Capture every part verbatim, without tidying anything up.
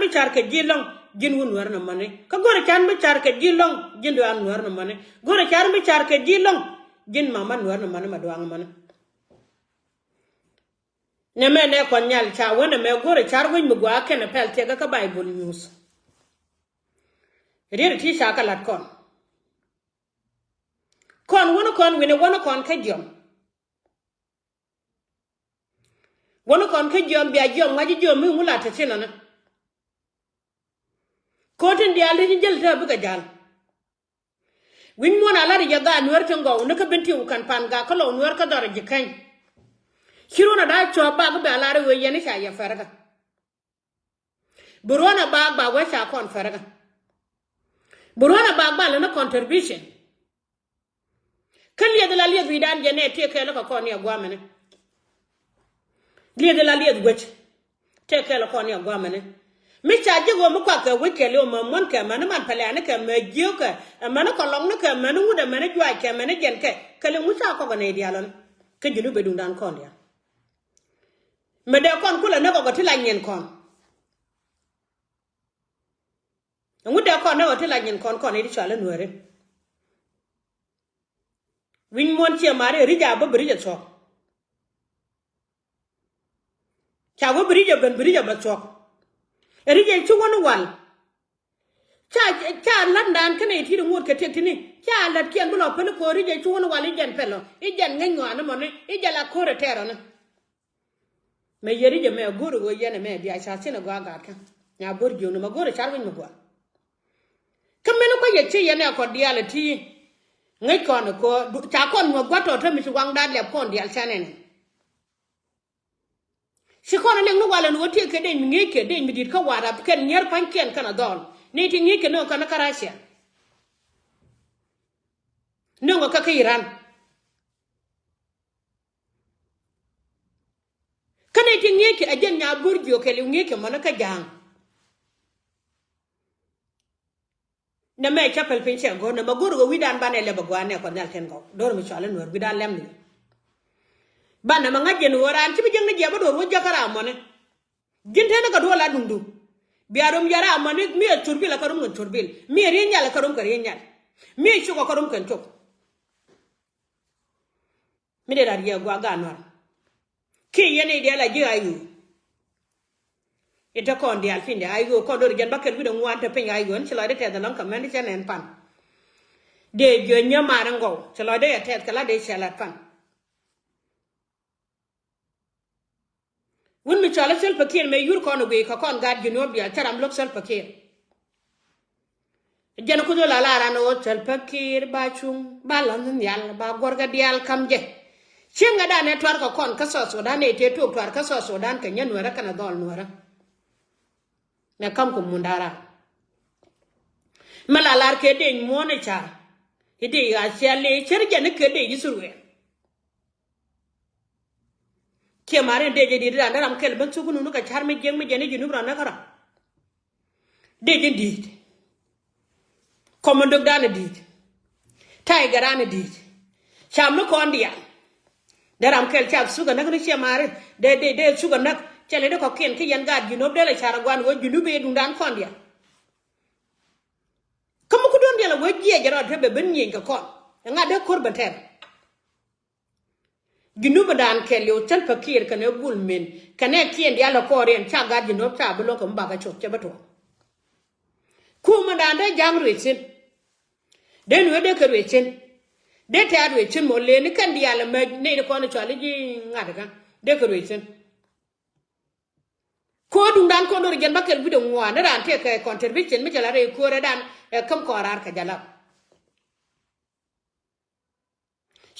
mi car kɛ ji̱ lɔ̱ŋ, ji̱n wun Nuäär ni mani. Kä go̱rɛ car mi car kɛ ji̱ lɔ̱ŋ, ji̱n duaŋ Nuäär ni mani. Go̱rɛ car mi car kɛ ji̱ lɔ̱ŋ, ji̱n mama Nuäär ni mani, ma duaŋ mani. Nɛ mɛ nɛ kɔn nyal ca wänɛ mɛ go̱rɛ car wec mi gua kɛnɛ pɛl tiɛkä kä Bible news. Riet ti ca kä lat kɔn. Kɔn wänɛ kɔn wi̱nɛ wänɛ kɔn kä jiɔm. Wänä kɔn kä jiɔm bia jiɔm ŋa̱c jiɔm mi ŋu la te thin ɔnä. Ko̱n tin diaal ti ji̱ jäl te bikɛ ja̱l. Wi̱ny muɔ̱n a lat jɛ gaat Nuäär tin gɔw ni kä bin ti wä ka̱n pan gak kä lɔw Nuäär kä dhɔr ji̱ keny. Ci ruɔ̱n a da̱a̱ cuɔ̱p bak bɛ a lar i̱ wee yɛn i̱ ca yɛ fɛrkä. Bi ruɔ̱n a bak ba wee ca kɔn fɛrkä. Bi ruɔ̱n a bak ba lɛ ni contribution. Kä lieth la lieth wi̱i̱dan jɛ nɛ tëë kɛɛl kɛ kɔn ni a guamɛni. Lieth la lieth wec tëë kɛɛl kɔn ni a guamɛni. Mi ca ji̱ ɣöö mi kuak kɛ wec kɛɛl ɣöö mɛ muɔ̱n kɛ mɛni man pɛlɛɛni kɛ mɛ jiök kɛ ɛmɛni kɔlɔŋni kɛ mɛni ŋut ɛmɛni juaac kɛ mɛni jɛn kɛ kɛ li ŋut ca kɔk ɛ nɛy diaal ɔni. Kä ji̱n wä ben duŋdan kɔn diaal. Mɛ dee kɔn kulɛ näk ɔk ɛ ti la nyin kɔn. Ɛŋu dee kɔn nɛ ɣöö ti la nyin kɔn kɔn i̱ ti cɔal i̱ Nuääri. Wi̱ny muɔ̱n ciɛ mari ɛ ri̱c a bä bi ri̱c ɛ thuɔ̱k. Ca wä bi ri̱c ɛ ben bi ri̱c ɛ bä thuɔ̱k. Ɛ ri̱c ɛ ci wän wal. Ca ca la̱tdan kɛnɛ i̱ ti̱t i̱ ŋuɔ̱t kɛ tiɛk ti̱ni ca la̱t kiɛn bi lɔ päl i̱ ko̱o̱r i̱ jɛ ci wän wal i̱ jɛn pɛl ɔ i̱ jɛn ŋäc ŋɔaani mɔni i̱ jɛ la ko̱o̱r ɛ tɛɛr ɔni. Mɛ yeri jɛ mɛ go̱o̱r i̱ ɣöö yɛn ɛmɛ bia ca thi̱n ɛ gɔaa gaatkä. Nya bo̱r jiökni mɛ go̱o̱r i̱ car wi̱ny mi gɔaa. Kä mɛn kua̱c yɛ ci yɛn ɛ kɔn diaal ɛ ti. Ŋäc kɔn ɛ ko̱o̱r ca kɔn nyuɔ̱th gua̱t tɔ̱ te mi ci waŋdan lɛp kɔn diaal ca nɛn ɛ. Ci kɔn ɛ liŋ ni walɛ ni ɣöö tiek kɛ dec mi ŋi̱eec kɛ dec mi di̱t kä wa̱a̱ rap kɛn nyier pa̱nykiɛn kɛn ɛ dhɔl ni ti ŋi̱eec kɛ nööŋ kɛn kä Russia. Nööŋ ɛ kä kä Iran. Kä nɛy ti ŋi̱eeckɛ ɛ jɛn nya bo̱r jiök kɛɛliw ŋi̱eeckɛ mɔnä kä ja̱a̱ŋ. Nɛ mɛ cä pɛl piny cɛ go̱r nɛ mɛ go̱r ɣöö wi̱dan banɛ lɛp ɛ gua̱a̱r nɛ kuɔth nhial kɛn gɔw do̱r mi cɔal in wär wi̱dan lɛm ni. Banɛ mɛ ŋa̱c jɛn ɣöö raan ci bi jiäk ni jiɛp ɛ do̱r wä jiäk kä ram mɔni. Ji̱n teni kɛ duɔl a duŋdu. Bia rom jɛ ram mɔni mi ɛ cur bil ɛ kä rom kɛn cur bil mi ɛ riey nyal ɛ kä rom kɛ riey nyal. Mi ɛ cuk ɛ kä rom kɛn cuk. Mi dee lat yɛ guak gaat Nuäär. Kiɛ yɛn i̱ diaal a ji̱ a i̱ ɣöö. I̱ te kɔn diaal piny dee a i̱ ɣöö kɔn do̱r jɛn bäkɛl wi̱cdɛ ŋuan te piny a i̱ ɣöö ni ci lɔcdɛ tɛth ɛlɔ̱ŋ kɛ mɛn cɛ nɛn pan. Dee jiö nyä maar in gɔw ci lɔcdɛ yɛ tɛth kɛ la dee cɛ lat pan. Wun mi cɔal i̱ Salva Kiir mëë yur kɔn i̱ guiy kɛ kɔn gaat Junub diaal cä ram lo̱k Salva Kiir. Jɛn kuth la la ran ɣöö Salva Kiir ba cuŋ ba la̱th nhial ba guɔ̱rkɛ diaal ka̱m jɛ. Cieŋ ŋädan ɛ tuar kɛ kɔn kä South Sudan ɛ tëë tuɔɔk tuar kä South Sudan kɛ nyɛ Nuäärä kɛnɛ dhɔl Nuäärä. Mɛ ka̱m kɛ munda ran. Mɛ la lar kɛ dec muɔ̱ɔ̱n i̱ car i̱ dec ɣaa ciɛl i̱ cär jɛn i̱ kɛ dec i̱ thurwɛɛl. Ciɛ mari dee jɛ di̱t ran dee ram kɛl ben thuk nunu kɛ car mi jiäk mi jɛ ni Junub ran näk kä ram. Dee jɛ di̱t. Kɔmandok dan di̱t. Taigɛ ran di̱t. Ca mi kɔn diaal. Dee ram kɛl ca thuk ɛ näk ni ciɛ mari dee dee dee thuk ɛ näk. Cɛ lɛ dee kɔkiɛn kä yɛn gaat Junub dee lɛ car ɛ guan wee Junub ëë duŋdan kɔn diaal. Kä mi kudon diaal ɛ wee jiɛc ɛ rɔɔd te bɛ ben nyieny kɛ kɔn ɛ ŋa̱t dee ko̱r ben tɛr. Junubdan kɛɛliw Salva Kiir kɛnɛ Bul Mel kɛnɛ kiɛn diaal ɛ kɔɔriɛn ca gat Junub ca bi lo̱k kɛ mi bakɛ cop cɛ bi tuɔɔk. Kumɛdan dee ja̱ŋ ruëëc thi̱n. Dee nuɛ dee kɛ ruëëc thi̱n. Dee tɛ̈t ruëëc thi̱n mɔ lëëni kɛn diaal ɛmɛ nɛy ti kɔn cɔal i̱ ji̱ ŋa̱t kä dee kɛ ruëëc thi̱n. Ko̱o̱r duŋdan kɔn do̱r jɛn bäkɛl wi̱cdɛ ŋuan ni raan tëë kɛ contribution mi cɛ la rɛy ko̱o̱rɛdan ɛ käm kɔn raar kɛ jalap.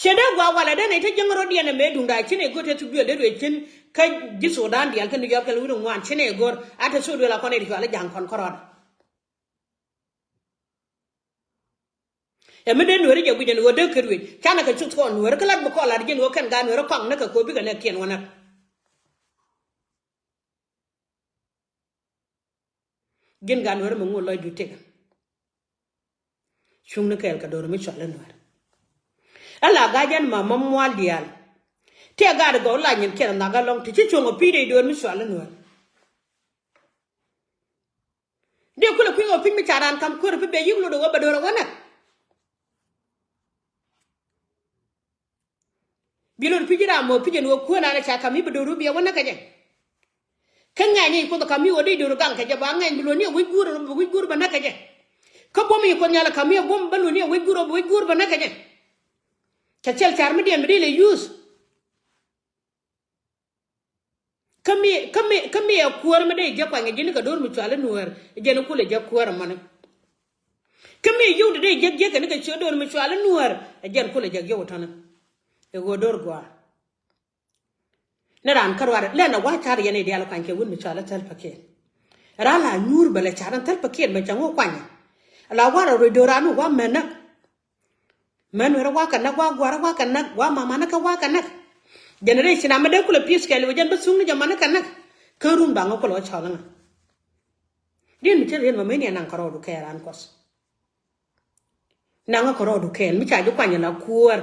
Cɛ dee gua̱a̱ walɛ dee nɛy te jiäŋ rɔ̱diɛn ɛmɛ duŋda ci nɛy go̱r te thuk duël dee ruëëc thi̱n kä ji̱ Sudan diaal kä New York kɛl wi̱cdɛ ŋuan ci nɛy go̱r a te thuk duël a kɔn nɛy ti cɔal i̱ ja̱a̱ŋ kɔn kärɔɔdɛ. Ɛ mi dee nueeri jɛ guic ɛn ɣöö dee ket wec canɛ kɛ cuth kɔn nueeri kä lat bi kɔn lat jɛn ɣöö kɛn gaat nueeri kɔaŋ näk kɛ ko̱ bikɛ nɛɛkiɛn wä näk. Ji̱n gaat nueeri mi ŋot lɔcdu tëk. Cuŋni kɛɛl kɛ do̱r mi cual i̱ nueeri. Ala ga̱a̱c ɛn ma ma mual diaal. Tëë gaat gɔw la nyin kiɛn nhak ɛlɔ̱ŋ ti ci cuɔ̱ŋ ɛ pi̱i̱ rɛy do̱r mi cual i̱ nueeri. Ɔ piny mi ca raan kam kuäär pi bɛ yik lot ɛ wä bɛ do̱r ɛ wä näk. Bi lot pi̱c ram mɔ pi̱c ɛn ɣöö kuäär naan ɛ ca ka̱m i̱ bi do̱ru bi ɛ wä näk kɛ jɛ. Kä ŋɛny i̱ Kuoth ɛ ka̱m i̱ ɣöö dee do̱ru gaŋ kɛ jɛ ba ŋɛny bi luɔ̱ni ɛ wec guur, bi wec guur bɛ näk kɛ jɛ. Kä buɔ̱m i̱ Kuoth Nhial ɛ ka̱m i̱ ɛ buɔ̱m bä luɔ̱ni ɛ wec guur, bi wec guur bɛ näk kɛ jɛ. Cɛ cɛl car mi diɛn bi dee lɛ yuuth. Kä mi, kä mi, kä mi ɛ kuäär mi dee jɛ kuany ɛ ji̱n kɛ do̱r mi cual i̱ nuäär, ɛ jɛn kulɛ jɛ kuäär ɛmɔni. Kä mi yio̱w ti dee jek jek kɛn kɛ ciö do̱r mi cual i̱ nuäär, ɛ jɛn kulɛ jɛ yio̱w tɔ̱ni. Ɛ ɣöö do̱r gɔaa. Ni raan kä ruaar lɛn ɛ wa̱a̱ car yɛn i̱ diaal kuany kɛ wut mi cual i̱ Thɛl Pakiɛt. Raan la nyuur bɛ lɛ car in Thɛl Pakiɛt mɛ cɛ ŋo̱o̱k kuany. La wa̱a̱ rɔ ruec do̱r raan i̱ wa̱a̱ mɛn näk. Män nuɛrä wakä näk, wa guarä wakä näk, wa mamanä kä wakä näk. Generation amä dee kulɛ pi̱i̱th kɛɛl wä jɛn bä thuŋni jɛ manä kä näk. Kä run baŋä kulɛ wä cɔl ŋa. Riɛn mi cä riɛn mɛ mi ni anaŋ kärɔɔdu kɛɛl an kuɔth. Naŋä kärɔɔdu kɛɛl mi ca ji̱ kuany ala kuäär.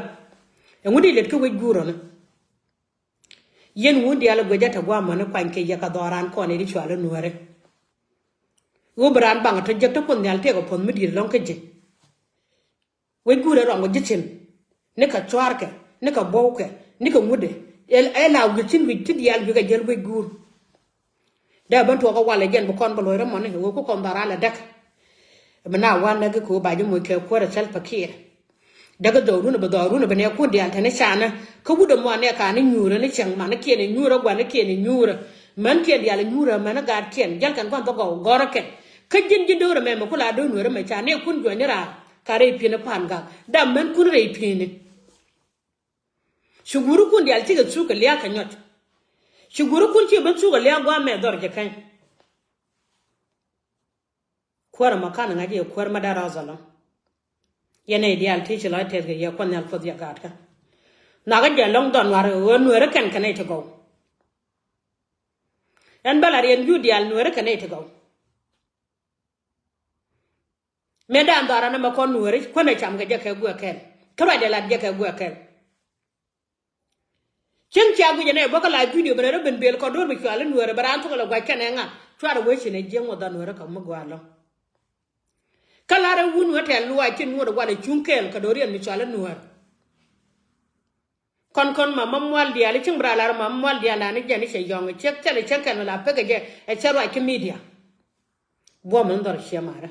Ɛŋu di lɛt kä wec guurɔni. Yɛn wun diaal guecä te guamani kuany kɛ yɛ kɛ dhɔran kɔn i̱ di cual i̱ nuɛrɛ. Ɣöö bi raan baŋ tɔ jek te Kuoth Nhial tëëkɛ puɔ̱th mi di̱i̱t lɔ̱ŋ kä ji̱. Wec guurɛ rɔŋ wä ji̱ thi̱n. Ni kɛ cua̱rkɛ, ni kɛ buɔ̱wkɛ, ni kɛ ŋutdɛ. Ɛ la wi̱i̱ thi̱n wi̱i̱ ti diaal wi̱i̱ kɛ jäl wec guur. Dee ben tuɔɔk ɛ walɛ jɛn bi kɔn bä lo̱c rɛ mɔni, ɛ wee ku kɔn dhɔr alɛ däk. Bi na wan näk kɛ ɣöö ba ji̱ moc kɛ kuäär ɛ Thɛl Pakiɛt. Däk ɛ dhɔrun ɛ bi dhɔrun ɛ bi nɛ kun diaal te ni canɛ. Kä wut ɛ mɔnɛ ka ni nyuurä ni cäŋ manikiɛn ɛ nyuurä guanikiɛn ɛ nyuurä. Mänkiɛn diaal ɛ nyuurä män ɛ gaatkiɛn jäl kɛn gua̱n dhɔk gɔw gɔrä kɛn. Kä ji̱n ji̱ do̱rä mɛmɛ ku la do̱r nuɛrä mɛ ca nɛ kun juɔ̱ny ni raar. Ka rɛy pi̱n ɛ pa̱a̱n gak. Dam män kun rɛy pi̱ni. Ci guurikun diaal cikɛ thuk kɛ lia̱a̱ kɛ nyɔc. Ci guurikun cikɛ ben thuk kɛ lia̱a̱ gua̱a̱mɛ dhɔr jɛ kɛny. Kuäär ɛmɔ kan ŋa̱c yɛ kuäär ma da̱r ɔth ɛlɔ̱ŋ. Yɛn nɛy diaal ti ci lɔc tɛth kɛ yɛ Kuɔth Nhial Kuoth yɛ gaatkä. Nhɔakä jɛ lɔ̱ŋ dhɔn nuaar ɣöö nueeri kɛn kɛ nɛy ti gɔw. Ɛn bä la riɛn jur diaal nueeri kɛ nɛy ti gɔw. Mëë dan dhɔran ɛmɛ kɔn nueeri kuänɛ cam kɛ jɛ kɛ guɛ kɛl. Kä ruacdɛ lat jɛ kɛ guɛ kɛl. Cieŋ cia guic ɛnɛ bä kä la video bɛ rɛ rɔ ben bel kɔn do̱r bi cual i̱ nueeri bɛ raan thok lɛ guac kɛn ɛ ŋa. Cuarɛ wee ci nɛ jiäŋ wä dhɔn nueeri kɛ mi gua̱a̱ lɔ̱ŋ. Kä la̱rɛ wun wä tɛl luaac tin ŋuɔ̱t ɛ walɛ cuŋ kɛɛl kɛ do̱r yɛn mi cual i̱ nueeri. Kɔn kɔn ma ma mual diaal i̱ cieŋ bi raa lar ma ma mual diaal an i̱ jɛn i̱ cɛ yɔ̱ŋ i̱ ciek thilɛ cieŋ kɛl mi la pek ɛ jɛ ɛ cɛ ruac kä media. Buɔ̱mɛ ni dhɔr ciɛ marä.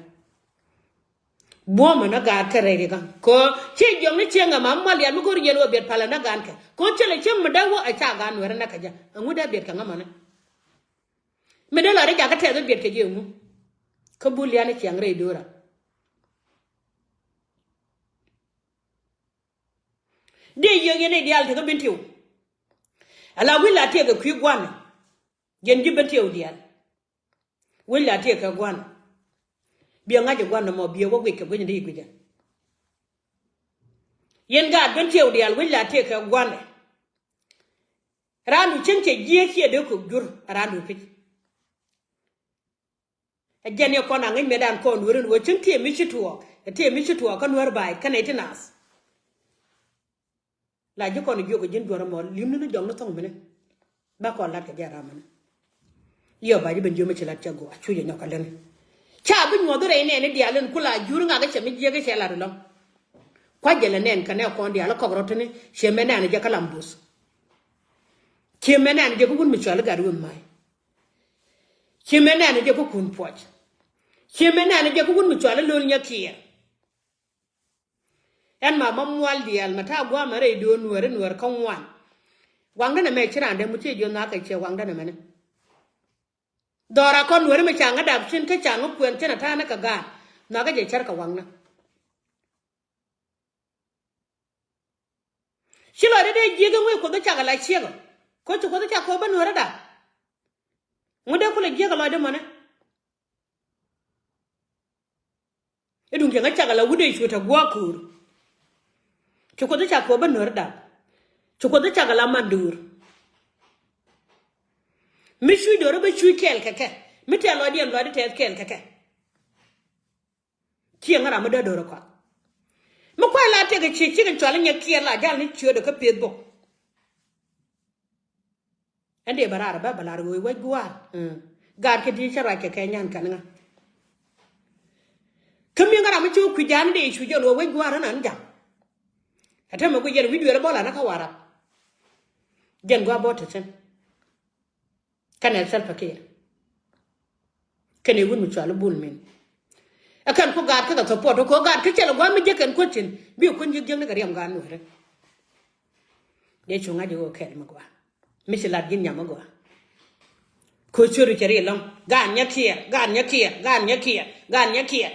Buɔ̱mɛ ni gaat kä rɛy rikä kɛ ɣöö ciɛ jiɔkni cieŋ ɛmɛ mual diaal mi go̱o̱r yɛl wä biɛt palä ni gaankɛ kɛ ɣöö thilɛ cieŋ mi dee wä ɛ ca gaat nuɛrä nɛ kɛ jɛ. Ɛŋu dee biɛt kɛ ŋämä ni mi dee lɔri jakä tɛth wä biɛt kɛ jɛ ɛŋu. Kä bul liani ciaŋ rɛy do̱ra. Dee yiëë yɛn i̱ diaal tekä Bentiu. Ala wi̱c la tiɛɛk kɛ kui̱ gua̱n. Yɛn ji̱ Bentiu diaal. Wi̱c la tiɛɛk kɛ gua̱n. Biɛ ŋa̱c ɛ gua̱n nɔmɔ biɛ wä guic kɛ guic ni dee guic ɛ. Yɛn gaat Bentiu diaal wi̱c la tiɛɛk kɛ gua̱n. Raandu cieŋ cɛ jiääk ciɛ dee kök jur raandu pi̱c. Ɛ jɛn yɛ kɔn a ŋäc mëë dan kɔn nueeri ni wee cieŋ tiee mi ci tuɔɔk ɛ tiee mi ci tuɔɔk kä nueer ba̱a̱c kɛnɛ ti naath. La ji̱ kɔn jiök ɛ ji̱n duɔ̱r ɛmɔ li̱mni ni jɔkni thɔŋ mini. Ba kɔn lat kɛ jɛ ram mini. Yɛ ba ji̱ ben jiök mi ci lat cɛ gɔaa cuc ɛ nyɔk kɛ lätni. Ca bi nyuɔth rɛy nɛɛni diaal in ku la jur ŋak cɛ mi jiäk cɛ lat ɛlɔ̱ŋ. Kua̱c jɛ lɛ nɛn kɛ nɛ kɔn diaal kɔk rɔ tini ciɛ mɛ nɛɛni jɛ kä lam buth. Ciɛ mɛ nɛɛni jɛ kä wun mi cual i̱ gat wun ma̱a̱c. Ciɛ mɛ nɛɛni jɛ kä kun puɔc. Ciɛ mɛ nɛɛni jɛ kä wun mi cual i̱ lo̱l nyɛ kiɛɛr. Ɛn ma ma mual diaal mɛ ta̱a̱ gua̱a̱mɛ rɛy do̱o̱n nueeri nueeri kä ŋuan. Waŋdä nɛmɛ ci raan dee mu ci jiö nhakɛ ciɛ waŋdä nɛmɛni. Dhɔra kɔn nueeri mi ca ŋä dap cin kä ca ŋä kuɛn cin a ta̱a̱ ni kɛ gaat nhakɛ jɛ cär kɛ waŋdä. Ci lɔcdä dee jiäk in wec Kuoth cakɛ la ciɛk ɔ. Kä ci Kuoth cak kɛ ɣöö bä nueeri dap. Ŋu dee kulɛ jiäk ɛ lɔcdä mɔnɛ. I̱ duŋ cɛ ŋä cak ala wut ëë cuɛ te gua̱a̱k ko̱o̱r. Ci Kuoth i̱ cak kɛ ɣöö bä nueeri dap. Ci Kuoth i̱ cak ala man duur. Mi cuc do̱r i̱ bä cuc kɛɛl kɛ kɛ mi tɛ̈th lɔcdiɛn lɔcdi tɛth kɛɛl kɛ kɛ. Ciɛ ŋä ram mi dee do̱r i̱ kɔak. Mi kua̱c la tëkɛ cië cikɛ cual i̱ nyɛ kiɛɛr la jal ni ciötdɛ kä peth bok. Ɛn dee bɛ raar bä bɛ lar ɣöö i̱ wec gua̱a̱r. Gaat kɛ di̱i̱t cä ruac kɛ kɛ nyan kɛn ŋa. Kä ram mi ci wä kui̱ ja̱a̱n dee cu jɛn wä wec gua̱a̱r ɣän an ja̱ŋ. Ɛ täämɛ guic yɛn wi̱c dueer ɛ bɔl an kä Warap. Jɛn gua̱a̱ bɔ te thi̱n. Kɛnɛ Salva Kiir. Kɛnɛ wut mi cɔal i̱ Bol Mel. Ɛ kɛn ku gaat kä kɛ support kɛ ɣöö gaat kä cɛl ɛ gua̱a̱ mi jiäk kɛn kuäcin bi kuän jiäk jiäk ni kɛ riɛm gaat Nuäärä. Dee cu ŋa̱c i̱ ɣöö kɛl mi gua̱a̱ mi ci lat ji̱n nyam mi gua̱a̱. Ko̱ ciöt cɛ ri lɔ̱ŋ gaat nyɛ Kiir, gaat nyɛ Kiir, gaat nyɛ Kiir, gaat nyɛ Kiir.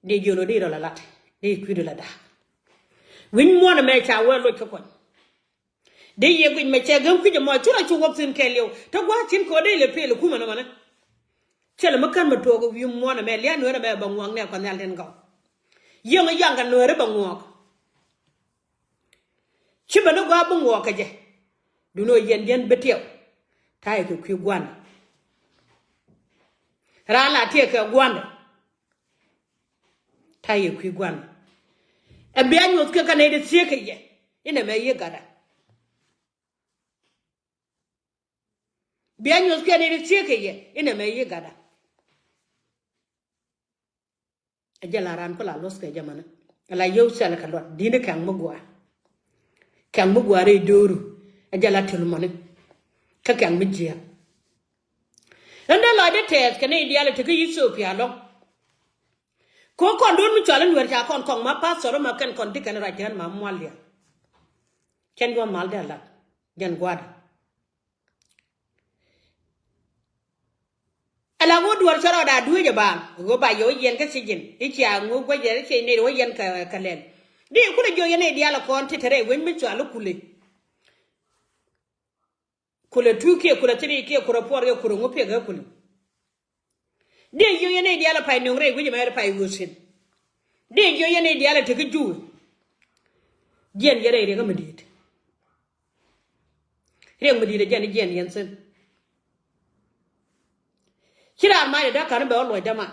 Dee jiöl ɣöö dee rɔ la lat dee kui̱du la da̱a̱k. Wi̱ny muɔ̱ɔ̱n ɛmɛ ca wee loc kä kuɔny. Dee yɛ guic mɛ cɛ gäm kui̱c ɛmɔ cu rɔ cu wop thi̱n kɛɛliw te gua̱a̱th cin kɛ ɣöö dee lɛ peel ɛ kumɛ nɔmɔni. Cɛ lɛ mi kän mɛ tuɔɔk wi̱i̱ muɔ̱ɔ̱n ɛmɛ lia̱a̱ Nuäärä mɛ bɛ ŋuɔ̱ɔ̱k nɛɛk kuɔth nhial tin gɔw. Yieŋ yaŋ kɛ Nuäärä bɛ ŋuɔ̱ɔ̱k. Ci ben ni gɔaa bi ŋuɔɔk kɛ jɛ. Duŋni ɣöö yɛn diɛn bi tiɛw. Ta̱yɛ kɛ kui̱ gua̱n. Raan la tiɛk kɛ gua̱n. Ta̱yɛ kui̱ gua̱n. Ɛ bia nyuɔth kɛ kɛ nɛy ti thieek kɛ yɛ inɛ mɛ yi gatda. Bia nyuɔth kɛ nɛy ti thieek kɛ yɛ inɛ mɛ yi gatda. Ɛ jɛ la raan ku la luɔth kɛ jɛ mani. Ɛ la yio̱w cɛl kɛ luɔt di̱n kɛŋ mi gua̱a̱. Kɛŋ mi gua̱a̱ rɛy dööru. Ɛ jɛ la till mani. Kä kɛŋ mi jiääk. Ɣän dee lɔcdä tɛɛth kɛ nɛy diaal ɛ te kä Ethiopia lɔ. Kɛ ɣöö kɔn do̱r mi cɔal i̱ Nuäär ca kɔn kɔŋ ma pastor ma kɛn kɔn ti kɛn ruac kɛ ɣän ma mual diaal. Cɛn juɔ̱ɔ̱n mal dee a lat jɛn gua̱a̱dɛ. Ala ŋu duɔ̱ɔ̱r cä rɔɔda dueec ɛ baal ɣöö ba yɛ wä yɛn kä ci ji̱n i̱ cia ŋu guäc yɛn i̱ cia nɛy wä yɛn kɛ kɛ lɛl. Di kulɛ jiök yɛn nɛy diaal ɛ kɔn ti te rɛy wec mi cɔal i̱ kulɛ. Kulɛ tuukiɛ kulɛ thirikiɛ kulɛ puɔrkiɛ kulɛ ŋu piɛk ɛ kulɛ. Dee jiök yɛn nɛy diaal ɛ pay nöŋ rɛy wec ɛmɛ rɛy pay ɣöö thi̱n. Dee jiök yɛn nɛy diaal ɛ te kä Juuk. Jiɛn yɛn rɛy riɛk ɛ mi di̱i̱t. Riɛk mi di̱i̱t ɛ jiɛn jiɛn yɛn thi̱n. Ci raan mac ɛ da̱k ka̱n bɛ wä luɔcdä man.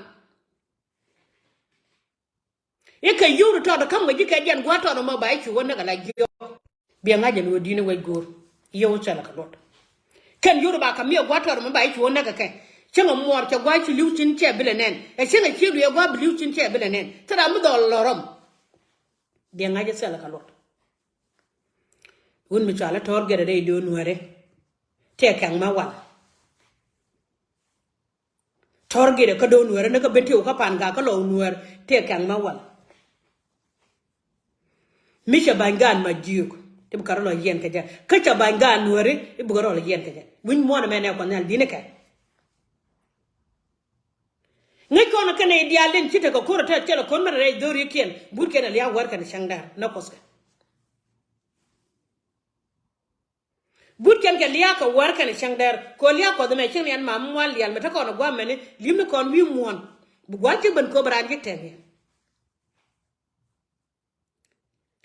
I̱ kɛ yio̱w ti tɔt ɛ käm kɛ ji̱ kɛ jiɛn gua̱a̱th tɔt ɛmɔ ba i̱ cu wä näk ala jiɔk. Biɛ ŋa̱c ɛn ɣöö di̱n i̱ wec go̱o̱r yio̱w cɛl ɛ kɛ luɔt. Kɛn yio̱w ti ba ka̱m mi ɛ gua̱a̱th tɔt ɛmɔ ba i̱ cu wä näk ɛ kɛ. Cäŋ ɛ muɔɔr cɛ gua̱a̱th ci li̱w cin cɛ bilɛ nɛn ɛ cäŋ ɛ ci luëë gua̱a̱th bi li̱w cin cɛ bilɛ nɛn. Thil ram mi dhɔl lɔ rɔm. Biɛ ŋa̱c ɛ cɛl ɛ kɛ luɔt. Wun mi cɔal i̱ tɔ̱r gɛt ɛ rɛy do̱o̱n Nuääri. Tëë kɛŋ ma wal. Tɔ̱r gɛt ɛ kä do̱o̱n Nuääri ni kä ben tiw kä pan gak kä lɔw Nuäär tëë kɛŋ ma wal. Mi cɛ ba̱ny gaan ma jiök ti bi kɛ rɔ lɔ yiɛn kɛ jɛ kä cɛ ba̱ny gaan Nuääri i̱ bi kɛ rɔ lɔ yiɛn kɛ jɛ. Wi̱ny muɔ̱ɔ̱n ɛmɛ nɛ kuɔth nhial di̱n ikɛ. Ŋäc kɔn kɛn i̱ diaal den ci tekɛ ko̱r ɛ tɛth cɛ lɛ ko̱n mɛn rɛy dho̱rikiɛn burkiɛn ɛ lia̱a̱ wär kɛn cäŋ däär nä kuɔthkɛ. But kɛn kɛ lia̱a̱ kɛ wäär kɛn cäŋ dɛr kɛ lia̱a̱ kuɔth ɛmɛ cieŋ ni ɛn mam mual diaal mɛ te kɔn ɛ gua̱a̱ mɛni li̱mni kɔn wi̱i̱ muɔ̱ɔ̱n. Bi gua̱l cik ben kööp raan ji̱ tɛth ni.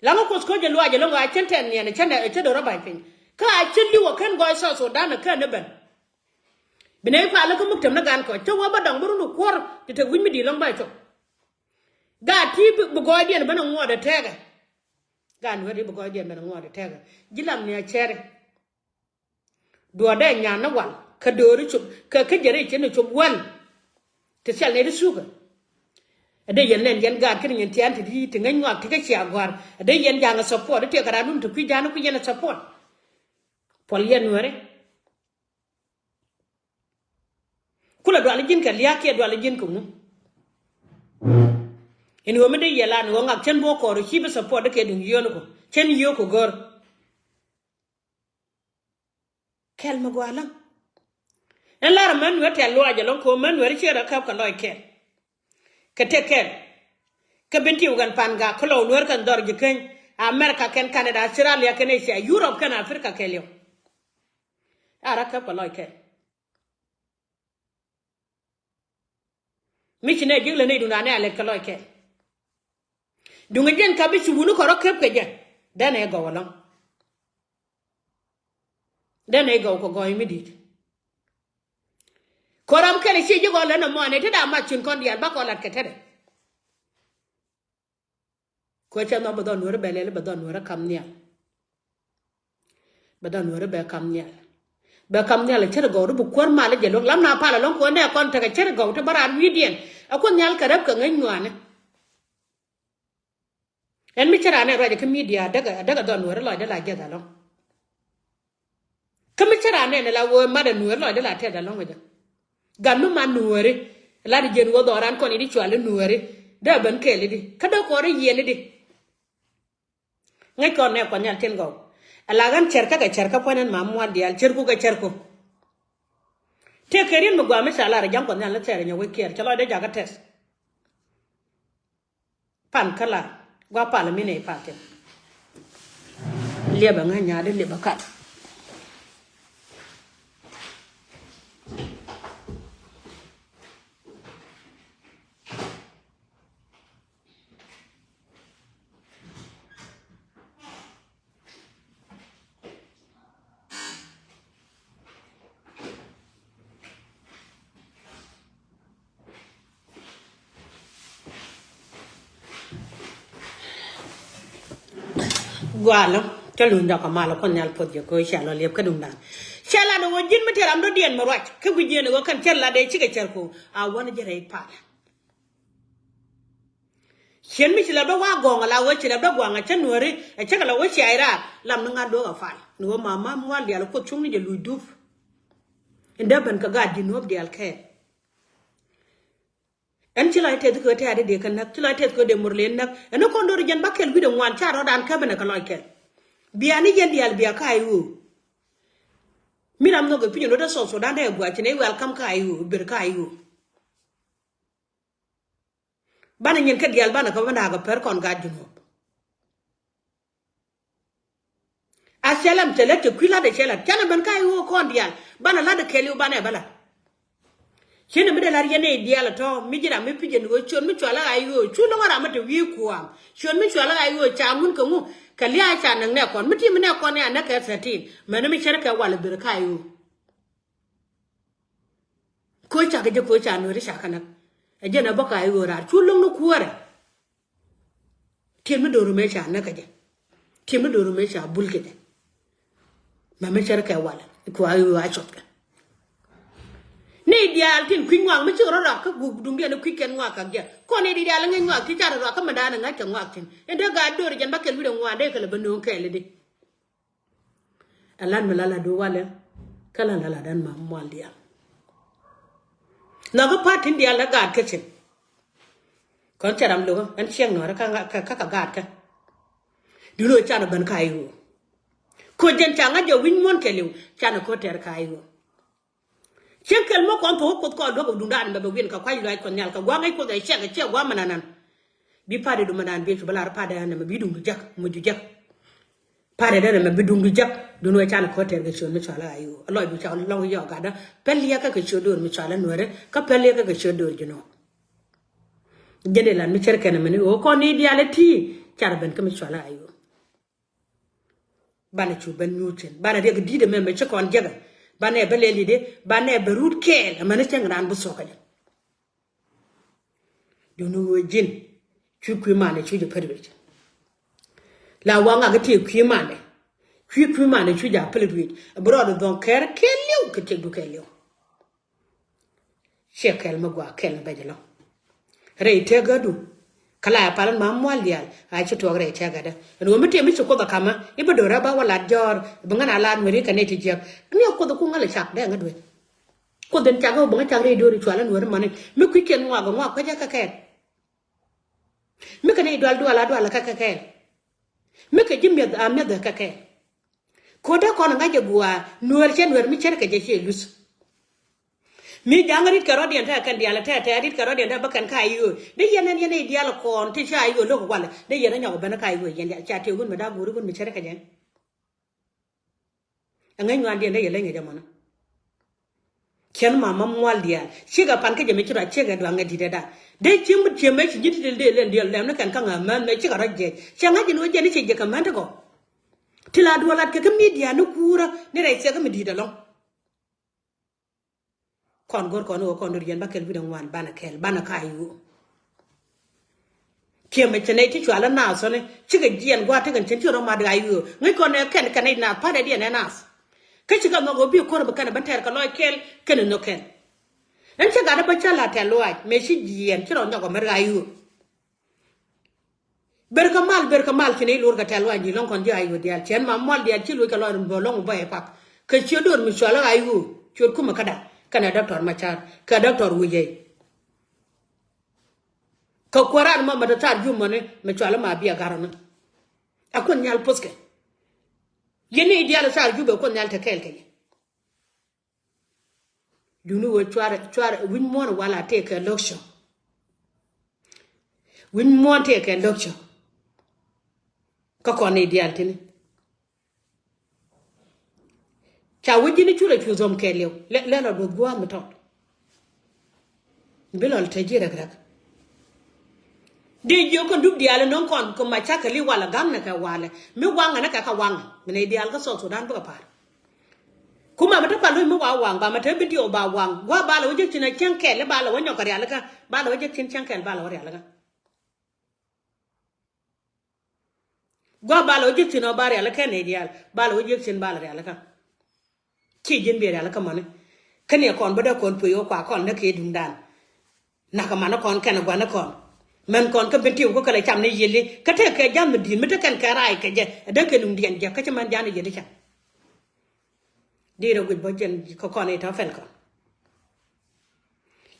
Laŋä kuoth ko̱c ɛ luaac ɛlɔ̱ŋ a cän tɛth ni ɛn ɛ cän ɛ cä do̱r ɛ ba̱ny piny. Kä a cä li̱w ɛ kän gɔɔy South Sudan ɛ kän ɛ ben. Bi nɛy pal kä muk tɛm ni gan kɔc cä wä bä dɔŋ bi run ɛ kuɔ̱r ti te wi̱c mi di̱i̱t lɔ̱ŋ ba cop. Gaat ti bi gɔɔydiɛn ben ɛ ŋuɔɔt ɛ tɛɛkɛ. Gaat Nuääri bi gɔɔydiɛn ben ɛ ŋuɔɔt ɛ tɛɛkɛ. Ji̱ lam ni a cɛɛri. Duɔ̱ɔ̱r dee nyan ni wal kä dööri cop kä kä jɛ rɛy cin ni cop wäl. Ti thil nɛy ti thukä. Ɛ dee yɛn nɛn yɛn gaat kä ni nyin tian ti di ti ŋäc ŋɔak ti kä cia gɔ̱a̱r ɛ dee yɛn ja̱a̱ŋ ɛ support ɛ tiɛɛk kɛ raan dun ti kui̱ ja̱a̱n ɛ kui̱ yɛn ɛ support. Puɔl yɛn Nuääri. Kulɛ dual ji̱n kɛ lia̱a̱ kiɛ dual ji̱n kɛ ŋu. Ɛn ɣöö mi dee yɛ lan ɣöö ŋak cän bi wä kɔɔr ɔ ci bi support dee kɛ duŋ yio̱o̱n kɔ cän yio̱o̱k kɔ gör. Kɛl mi gɔaa läŋ. Ɛn lar män Nuäär tɛ̈th luaac ɛlɔ̱ŋ kɛ ɣöö män Nuäär ciɛ rɔ käp kɛ lɔc kɛl. Kɛ tëk kɛl. Kä ben ti wä kɛn pan gak kä lɔw Nuäär kɛn dhɔr ji̱ keny America kɛn Canada Australia kɛn Asia Europe kɛn Africa kɛɛliw. A rɔ käp kɛ lɔc kɛl. Mi ci nɛ ji̱k lɛ nɛy duŋdan ɛ a lɛt kɛ lɔc kɛl. Duŋ ɛ jɛn ka bi ci wuni kɔ rɔ käp kɛ jɛ. Dɛn ɛ gɔw ɛlɔ̱ŋ. Dɛn ɛ gɔw kɛ gɔɔy mi di̱i̱t. Kɔ ram kɛl ɛ ci ji̱ gɔw lät nɔmɔ ɛ nɛy te da̱a̱ math cin kɔn diaal bakɔ lat kɛ tetdɛ. Kuɛ cɛ nhɔk bɛ dhɔn Nuäärä bɛ lɛl bɛ dhɔn Nuäärä kam nhial. Bɛ dhɔn Nuäärä bɛ kam nhial. Bɛ kam nhial ɛ cär gɔw ti bi kuäär mal i̱ jɛ luäk lam na pal ɛlɔ̱ŋ kuɔn nɛ kɔn tekɛ cär gɔw ti bä raan wi̱i̱diɛn. Ɛ kuoth nhial kɛ rɛp kɛ ŋäc nyuani. Ɛn mi cär anɛ ruacɛ kä midia däkɛ däkɛ dhɔn nuɔ̱ɔ̱ri lɔcdɛ la jiɛth ɛlɔ̱ŋ. Kä mi cär anɛ ni la wee mat ɛ nuɔ̱ɔ̱ri lɔcdɛ la tɛth ɛlɔ̱ŋ ɛ jɛ. Gat mi mat nuɔ̱ɔ̱ri la di jiɛn wee dhɔran kɔn i̱ di cual i̱ nuɔ̱ɔ̱ri. Dee ben kɛɛl i̱ di kä dee kɔɔri yiɛn i̱ di. Ŋäc kɔn nɛ kuɔth nhial tin gɔw. Ala ɣän cär kä kɛ cär kä puɔ̱n ɛn ma mual diaal cär ku kɛ cär ku. Tëë kɛ riet mi gɔaa mi ca lar ja̱ŋ kuɔth nhial ni thɛɛr nyɛ wec kiɛɛr cɛ lɔcdɛ jakä tɛth. Pan kä lar gua pal mi nɛ pal thi̱n. Liɛpɛ ŋäc nyaatdä liɛpɛ kat. Gualä cä luny dɔk amal kɔn nhial puɔth jɛ ko̱ cɛ lɔ liɛp kä duŋdan. Cɛ lat ɛ ɣöö ji̱n mi te ram dɔ̱diɛn mi ruac kä gui̱c jiɛn ɛ ɣöö kɛn cär lat ɛ cikɛ cär ko̱ a wän jɛ rɛy pal. Cien mi ci lɛ bä wa gɔŋ ala wee ci lɛ bä guaŋ a cä nuɔri a cä kɛ lɛ wee ci ay raar lam ni ŋa̱t duɔk a fal ni wee ma ma mual dial kuoth cuŋ ni jɛ luc dup. In dee ben kɛ gaat ji̱ nuɔp dial kɛɛl. Ɛn ci lɔc tɛth kɛ tɛ̈t dee kɛ näk ci lɔc tɛth kɛ dee mur len näk ɛn kɔn do̱r jɛn ba kɛl wi̱dɛ ŋuan ca rɔ̱dan kä ben kɛ lɔc kɛl. Bia ni jɛn dial bia ka ay ɣöö. Mi ram nhɔk ɛ pinyɛ lot ɛ South Sudan dee guac ci nɛ welcome ka ay ɣöö ber ka ay ɣöö. Banɛ nyin kä diaal banɛ kä banɛ akɛ per kɔn gaat Junub. A cɛ lam cɛ lät cɛ kui̱ lat ɛ cɛ lat canɛ ben ka i̱ ɣöö kɔn diaal banɛ lat ɛ kɛɛliw banɛ bä lat. Cienɛ mi dee lat yɛn ɛ diaal ɛ tɔ̱ mi ji̱ ram mi pi̱c ɛn ɣöö ciöt mi cualä a i̱ ɣöö cu lo̱ŋ ram mi te wi̱i̱ kuaam ciöt mi cualä a i̱ ɣöö ca ŋun kɛ ŋu kɛ lia̱a̱ ca näk nɛ kɔn mi ti̱i̱ mi nɛ kɔn ɛ a näk kɛ thirteen mɛn mi cɛn kɛ wal ɛ ber ka i̱ ɣöö. Ko̱ cakɛ jɛ ko̱ ca nuɔ̱ri cakɛ näk ɛ jɛn ɛ bä ka i̱ ɣöö raar cu lo̱ŋ ni kuäärɛ. Tiɛm mi do̱r mi ca näk kɛ jɛ tiɛm mi do̱r mi ca bul kɛ jɛ. Mɛ mi cär kɛ wal kua i̱ ɣöö a cuɔth kɛ. Ni diaal tin kui̱ ŋuak mi cik rɔ rak kä guk duŋdiɛn kui̱ kɛn ŋuak kak jɛ kɔn ni di diaal ŋäc ŋuak ti ca rɔ rak kä mɛ daanɛ ŋa̱c kɛ ŋuak tin in dee gaat do̱r jɛn ba kɛl wi̱dɛ ŋuak dee kɛl bä nööŋ kɛɛl di. Ɛ lat mi la lat du walɛ kä la la lat ɛn ma mual diaal. Nhɔkä pa̱t tin diaal ɛ gaat kä cin. Kɔn cɛ ram lokä ɛn ciɛŋ nɔɔrɛ kä kä kä gaat kä. Duni ɔ canɛ ben ka i̱ ɣöö ko̱ jɛn ca ŋa̱c jɛ wi̱ny muɔ̱n kɛɛliw canɛ ko̱ tɛr ka i̱ ɣöö. Cieŋ kɛl mi kɔn thok kuoth kɔn duɔ̱k duŋdan mɛ bɛ wi̱n kɛ kua̱c luaac kɔn nhial kɛ gua̱a̱ŋ ŋäc kuoth ɛ ciɛk ɛ ciɛk gua̱a̱ŋ mɛ nanan. Bi pa̱a̱t i̱ du mɛ naan biɛ cu bä lar pa̱a̱t ɛ nɛmɛ bi duŋdu jäk muc du jäk. Pa̱a̱t ɛ nɛmɛ bi duŋdu jäk dun wee can kɔ̱ tɛr kɛ ciöt mi cualä a i̱ ɣöö a lɔc du ca lɔŋ yɔɔk gatdä päl liɛkä kɛ ciöt do̱r mi cualä nuɛrɛ kä päl liɛkä kɛ ciöt do̱r ji̱ nɔɔk. Jɛn dee lan mi cär kɛn ɛmɛni ɣöö kɔn ni diaal ɛ ti̱i̱ car ben kä mi cualä a i̱ ɣöö. Banɛ cu ben nyuuth cin banɛ riɛk di̱t ɛmɛ mɛ ci kɔn jiäkɛ. Banɛ bä lɛl i̱di banɛ bɛ rut kɛɛl ɛmɛni cäŋ raan bi thuɔ̱k kɛ jɛ. Duni ɣöö ji̱n cu kui̱ mandɛ cu jɛ pät ruec. La waŋ ŋak i̱ tiek kui̱ mandɛ cu kui̱ mandɛ cu jɛ a pät ruec bi rɔɔd dhɔŋ kɛɛr kɛɛliw kɛ tiekdu kɛɛliw. Ciɛ kɛl mi gua̱a̱ kɛl mi bɛc ɛlɔ̱ŋ. Rɛy tëkädu kä la ɛ pal in ma mual diaal a ci tuɔɔk rɛy tëkädä. Ɛn ɣöö mi tëë mi ci kuoth ɛ ka̱mä i̱ bi do̱rä ba wä lat jɔ̱ɔ̱r bi ŋän a la nueri kɛ nɛy ti jiäk. Ni ɛ kuoth ɛ ku ŋäl ɛ cak dee ŋä duel. Kuoth in cak ɛ wä bi ŋä cak rɛy do̱ri cual in nueri mani mi kui̱ kiɛn ŋuak ɛ ŋuak kuecä kɛ kɛɛl. Mi kɛ nɛy dual dual a dual ɛ kɛ kɛ kɛɛl. Mi kɛ ji̱ mi̱eth a mi̱eth ɛ kɛ kɛɛl. Ko̱dɛ kɔn ŋa̱c jɛ gua̱a̱ nueer cɛ nueer mi cär kɛ jɛ ciɛ luth. Mi ja̱ŋ rit kɛ rɔ̱diɛn tɛ kɛn diaal tɛ tɛ rit kɛ rɔ̱diɛn tɛ bä kɛn ka i̱ ɣöö dee yɛn ɛn yɛn i̱ diaal kɔn ti ca i̱ ɣöö lo̱k walɛ dee yɛn ɛ nyɔk bä ni ka i̱ ɣöö yɛn ca tëë wun mi da̱k guuri wun mi cär kɛ jɛ. Ɛ ŋäc ŋuandiɛn dee yɛ leny kɛ jɛ mɔnä. Cɛn ma ma mual diaal cikɛ pan kä jɛ mi ci rɔ cikɛ duaŋ ɛ di̱t ɛ da̱k dee cieŋ mi tiɛm mɛ ci ji̱ ti dee lɛn diɛl lɛm ni kɛn kä ŋa̱ män mɛ cikɛ rɔ jiɛc cɛ ŋa̱c jɛ ni wä jɛ ni ci jɛ kɛ män ti kɔ. Ti la duɔlat kɛ kä midia ni kuurä ni rɛy thiɛk kä mi di̱i̱t ɛlɔ̱ŋ. Kɔn go̱r kɔn i̱ ɣöö kɔn dor yɛn ba kɛl wi̱cdɛ ŋuan banɛ kɛl banɛ ka i̱ ɣöö. Kiɛmɛ cɛ nɛy ti cual ɛ naath thɔni cikɛ jiɛn gua̱a̱th tekɛn cɛn ci rɔ mat ɣa̱c i̱ ɣöö ŋäc kɔn ɛ kɛn kɛn nɛy naath pa̱t ɛ diɛn ɛ naath. Kä ci kɛ nhɔk ɣöö bi ko̱r bi kɛn ɛ ben tɛɛr kɛ lɔc kɛl kɛn ɛ nhök kɛn. Ɛn ci gat ɛ bä cä la tɛ̈th lɔaac mëë ci jiɛɛn ci rɔ nyɔk ɛ mɛ rac ɣöö ber kɛ mal, ber kɛ mal ci nɛy lor kɛ tɛ̈th lɔaac ji̱ lɔ̱ŋ kɔn ji̱ ay ɣöö diaal cɛn mam mual diaal ci loc kɛ lɔc rin bä lɔ̱ŋ bä ɛ pak kɛ ciöt do̱r mi cual ɣac ɣöö ciöt kumɛ käda kɛnɛ Doctor Macar kɛ Doctor Wiyɛy. Kɛ kuäran mɔ mɛ te thar jumɔni mɛ cual ma bi a garɔni. A kuoth nhial pothkɛ. Yɛn ni diaal thar jubɛ kuoth nhial te kɛɛl kɛ yɛ. Duni wee cuar cuar wi̱ny muɔ̱ɔ̱n wala tëë kɛ lo̱k cɔ. Wi̱ny muɔ̱ɔ̱n tëë kɛ lo̱k cɔ. Kä kɔn ni diaal tini. Ca wi̱c ji̱n i̱ curɛ cu dhom kɛɛliw lɛ lɛ lɔ duɔth gua̱a̱th mi tɔt. Bi lɔl te ji̱ rɛk rɛk. Di jiök kɔn dup diaal inɔŋ kɔn kɛ ma cakɛ li walɛ ga̱ŋnɛ kɛ walɛ mi waŋɛ ni kɛ kɛ waŋɛ mi nɛy diaal kä South Sudan bikɛ pa̱a̱r. Kumɛ mi te pal lo̱c mi wa waŋ ba mɛ te bi diɔw ba waŋ gua̱a̱th ba lɛ wä jek cin a cäŋ kɛɛl i̱ ba lɛ wä nyɔk kɛ rialikä ba lɛ wä jek cin cäŋ kɛɛl ba lɛ wä rialikä. Gua̱a̱th ba lɛ wä ji̱ thi̱n ɔ ba rialikä nɛy diaal ba lɛ wä ji̱ thi̱n ba lɛ rialikä. Ci ji̱n bi rialikä mɔni. Kä ni kɔn bä dee kɔn puey wä kua kɔn näk kɛ duŋdan. Nakä mani kɔn kɛn gua̱ni kɔn. Mɛn kɔn kä bin tiw kä kɛ lɛ cam ni yiëli kä tëë kɛ ja̱th mi di̱i̱t mi te kɛn kɛ raay kɛ jɛ ɛ dee kɛ nuŋdiɛn jɛ kä ci mɛn ja̱a̱n ni yiëli cam. Di̱i̱t rɛ guic bä jɛn kä kɔn i̱ tɔ fɛl kɔn.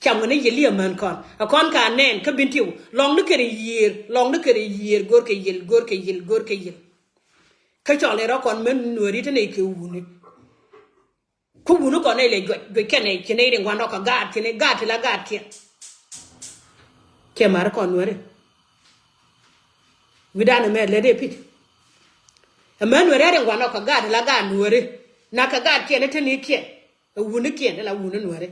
Cam ŋä ni yiël i̱ amän kɔn ɛ kɔn ka nɛn kä bin tiw lɔŋni kɛn i̱ yiëër lɔŋni kɛn i̱ yiëër go̱r kɛ yiël go̱r kɛ yiël go̱r kɛ yiël. Kä cɔl i̱ rɔ kɔn män nuääri te nɛy kɛ wuni. Kä wuni kɔn nɛy lɛ juɔc juɔc kɛn nɛy ci nɛy riŋ gua̱ndɔk kɛ gaat ci nɛy gaat ti la gaat kiɛn. Ciɛ mari kɔn nuääri. Wi̱dan ɛmɛ lät i̱ pi̱c. Ɛmɛ nuääri a riŋ gua̱ndɔk kɛ gaat ti la gaat nuääri. Na kɛ gaat kiɛn i̱ te ni kiɛn. Ɛ wuni kiɛn ila wuni nuääri.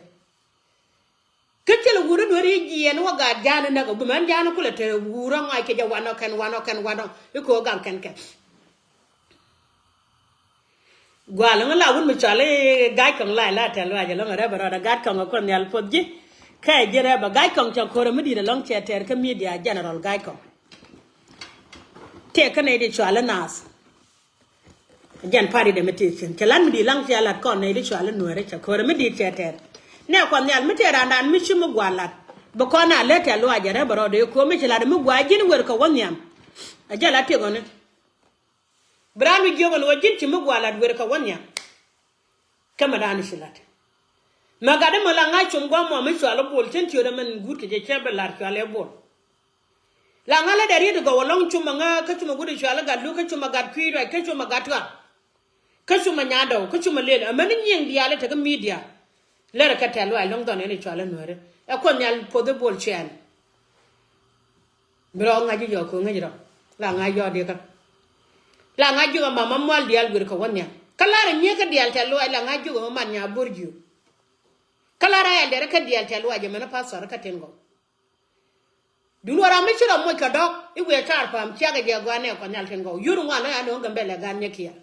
Kä cɛ lɛ wuni nuääri jiɛɛn wä gaat ja̱a̱n inäk ɛ bi mɛn ja̱a̱n kulɛ te wuurä ŋɔac kɛ jɛ wanɔ kɛn wanɔ kɛn wanɔ i̱ ko̱o̱k gaŋ kɛn kɛn. Gua̱a̱ lɔ̱ŋ la wun mi cɔal i̱ ga̱a̱c kɔŋ la ila tɛl ruac ɛlɔ̱ŋ ɛ rɛp ɛ rɔɔdɛ ga̱a̱c kɔŋ ɛ kuɔth nhial puɔth ji̱. Kɛ ji̱ rɛp ɛ ga̱a̱c kɔŋ cɛ ko̱rɛ mi di̱i̱t ɛlɔ̱ŋ cɛ tɛɛr kä media jɛnɛrɔl ga̱a̱c kɔŋ. Tëë kä nɛy di cɔal i̱ naath. Jɛn pari dɛ mi tëë cin cɛ lat mi di̱i̱t laŋ cɛ lat kɔn nɛy di cɔal i̱ nuɛɛrɛ cɛ ko̱rɛ mi di̱i̱t cɛ tɛɛr. Nɛ kɔn nhial mi tëë randan mi ci mi gua̱a̱ lat bi kɔn a lät tɛl luac ɛ rɛp ɛ rɔɔdɛ ko̱ mi ci lat mi gua̱a̱ ji̱n wer kɛ wä nhiam. Ɛ jɛ lat tiek ɣɔni. Bi raan mi jiök ɛn ɣöö ji̱n ci mi gua̱a̱ lat wer kɛ wä nhiam. Kä mɛ da̱a̱n ci lat. Mɛ gat dämɛ la ŋa̱c com gua̱a̱ mɔ mi cual i̱ Bol cin tiöt ɛmɛn guut kɛ jɛ cɛ bi lar cual i̱ Bol. La ŋa̱c lɛ dee riet i̱ gɔw ɛlɔ̱ŋ com ɛ ŋäk kä com ɛ guut i̱ cual i̱ gat luk kä com ɛ gat kui̱ ruac kä com ɛ gat tuak. Kä com ɛ nyadɔw kä com ɛ lel ɛmɛn i̱ nyiëŋ diaal i̱ tekä media. Lɛr ɛ kɛ tɛ̈th luac ɛlɔ̱ŋ dhɔn ɛn i̱ cual i̱ nuɛɛri ɛ kuɔth nhial puɔth i̱ Bol cɛɛn. Bi rɔ ŋa̱c i̱ yɔɔk ko̱ ŋäc rɔ la ŋa̱c yɔɔk dikä. La ŋa̱c ji̱ kɛ mama mual diaal wi̱r kɛ wä nhiam kä lar i̱ nyiee kä diaal tɛ̈th luac la ŋa̱c ji̱ kɛ mama nya bo̱r jiök. Kä lar a ɛl dɛr ikä diaal tɛ̈th luac ɛmɛn i̱ pastor ikä tin gɔw. Duŋni wä ram mi ci rɔ moc kɛ dɔ̱k i̱ wiee car pa̱a̱m ciakɛ jɛ gɔaa nɛ kɔ nhial tin gɔw yur ŋuan lɔ ya ni ɣän Gambɛlɛ gan nyɛ kiɛɛr.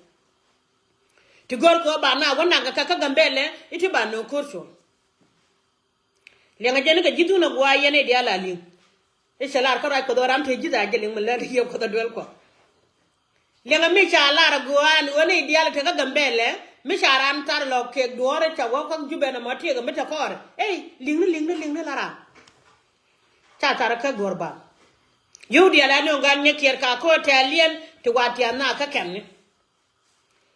Ti gör kɛ ɣöö ba na wä nak kɛ kä Gambɛlɛ i̱ ti ba nööŋ ko̱r cuɔ̱l. Liɛŋɛ jɛn i̱ kɛ ji̱ dhun ɛ gua̱a̱ yɛn i̱ diaal a li̱ŋ. I̱ cɛ lar kä ruac kuɔth ɣän ram te ji̱th a jɛ liŋ mi lät i̱ yɛ kuɔth ɛ duel kuɔ. Liɛŋɛ mi ca lar ɛ gua̱a̱ ni ɣän i̱ diaal te kä Gambɛlɛ mi ca ran thar lɔ kek duɔ̱ɔ̱r i̱ ca wä kä Jubɛ nɔmɔ tiek ɛ mi te kɔɔr. Ey li̱ŋni li̱ŋni li̱ŋni la ram. Ca thar kä duɔ̱ɔ̱r ba. Yio̱w diaal a nööŋ gan nyɛ kiɛɛr ka ko̱ tɛ̈th liɛn ti wa tiath na kä kɛmni.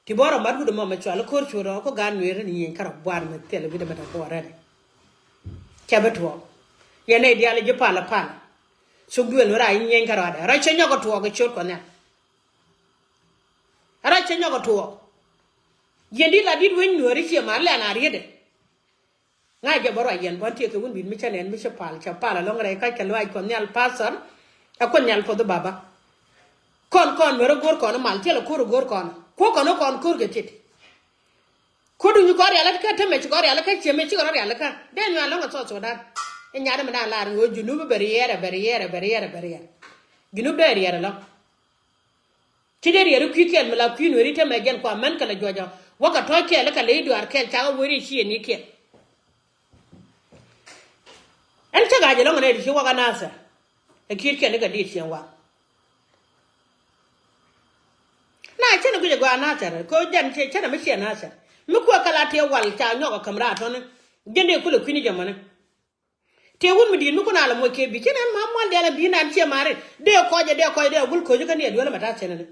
Ti bɔrɔ mat wut ɛmɔ mɛ cual i̱ ko̱r cuɔ̱t rɔ kä gaat nueeri ni nyieny kärɔ buar mi thil wi̱cdɛ mɛ tɔ buɔrɛ ni. Cɛ bi tuɔɔk. Yɛn nɛy diaal i̱ ji̱ palä palä. Thuk duël mi raa i̱ nyieny kärɔadɛ rɔ cɛ nyɔk ɛ tuɔɔk i̱ ciöt kɔn nhial. Rɔ cɛ nyɔk ɛ tuɔɔk. Yɛn di̱t la di̱t wec nueeri ciɛ ma lɛn a rietdɛ. Ŋa̱c jɛ bä ruac yɛn buan tiek kɛ wun bi̱t mi cä nɛn mi cä pal cä pal alɔŋ rɛy kac kɛ luaac kɔn nhial pastor. Ɛ kuɔth nhial puɔth i̱ baba. Kɔn kɔn nuɛrɛ go̱o̱r kɔn i̱ mal tiɛl ɛ ko̱r ɛ go̱o̱r kɔn kuɔ kɔn i̱ kɔn ko̱r kɛ tiet. Ko̱r duŋ ci kɔn rialikä temɛ ci kɔn rialikä ciemɛ ci kɔn rialikä dee nyuan lɔŋ ɛ South Sudan. I̱ nyaat mi naan lar ŋo̱o̱ Junub bɛ riɛɛrɛ bɛ riɛɛrɛ bɛ riɛɛrɛ bɛ riɛɛrɛ. Junub dee riɛɛrɛ lɔŋ. Ci dee riɛri kui̱ kɛl mi la kui̱ nueeri temɛ jɛn kua män kɛ lɛ juɔcɔ wä kɛ tɔ̱ɔ̱c kɛl kɛ lɛ i̱ duaar kɛl cakɛ weri ci yɛ ni kɛl. Ɛn cä ga̱a̱c ɛlɔ̱ŋ ɛn ɛ di ci wä kä Nathɛr. Ɛ ki̱i̱t kɛl kɛ diit ciɛŋ waŋ. Na cɛn ɛ guic ɛ gɔaa Nathɛr ko jɛn cɛ cɛn ɛ mi ciɛ Nathɛr. Mi kuɛ kɛ la tëë wal ca nyɔk ɛ käm raar tɔ̱ni. Jɛn dee kulɛ kui̱ni jɛ mäni. Tëë wut mi di̱i̱t mi kun a lɛ moc kɛ bi ci nɛn ma mual diaal a bi naan ciɛ mari. Dee kɔc ɛ, dee kɔc ɛ, dee a gul koc kä ni a duel mɛ ta̱a̱ cɛn ni.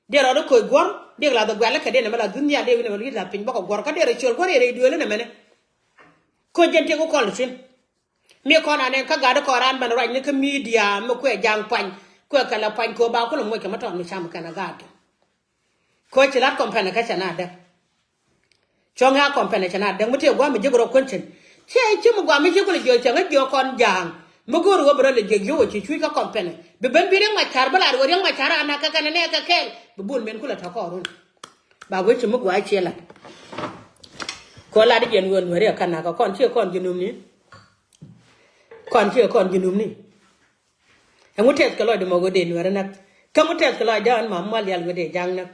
Dee rɔɔd koc guɔ̱r, dee la dhɛ guɛl kɛ dee nɛ mɛ la dhun nhial dee wi̱n nɛ mɛ la piny bä kɛ guɔ̱r kä dee rɔ ciöl guɔ̱r yɛ rɛy duel nɛ mɛni. Koc jɛn tëë ku kɔl thi̱n. Mi kɔn anɛ kä gat kɔn ran bɛn ruacni kä media mi kuɛ ja̱a̱ŋ puany, kuɛ kɛ la puany kɛ ba kulɛ moc kɛ mi tɔt mi cam kɛn a gat. Kɛ ci lat company kä cɛ na däk. Cɔŋ ya company cɛ na däk mi tëë guam mi ji̱k rɔ kuän cin. Cɛ ci mi guam mi ji̱k kulɛ jiök cɛ ŋä jiök kɔn ja̱a̱ŋ. Mi go̱o̱r wä bi rɔ lɛ jiök yio̱w ci cuc kä company. Bi ben bi riäŋ ma ca̱r bi lat wä riäŋ ma ca̱r ana kɛ kɛn nɛ kɛ kɛɛl. Bi bun men kulɛ tɔ kɔɔrun. Ba wee ci mi gua̱a̱c ciɛ lat. Kɛ lat i̱ jɛn ɣöö nuääri ɛ kan nakä kɔn ciɛ kɔn ji̱ nömni. Kɔn ciɛ kɔn ji̱ nömni. Ɛŋu tɛth kɛ lɔcdɛ mɔ ɣöö dee nuääri näk. Kä ŋu tɛth kɛ lɔcdɛ ɣän ma mual diaal ɣöö dee ja̱ŋ näk.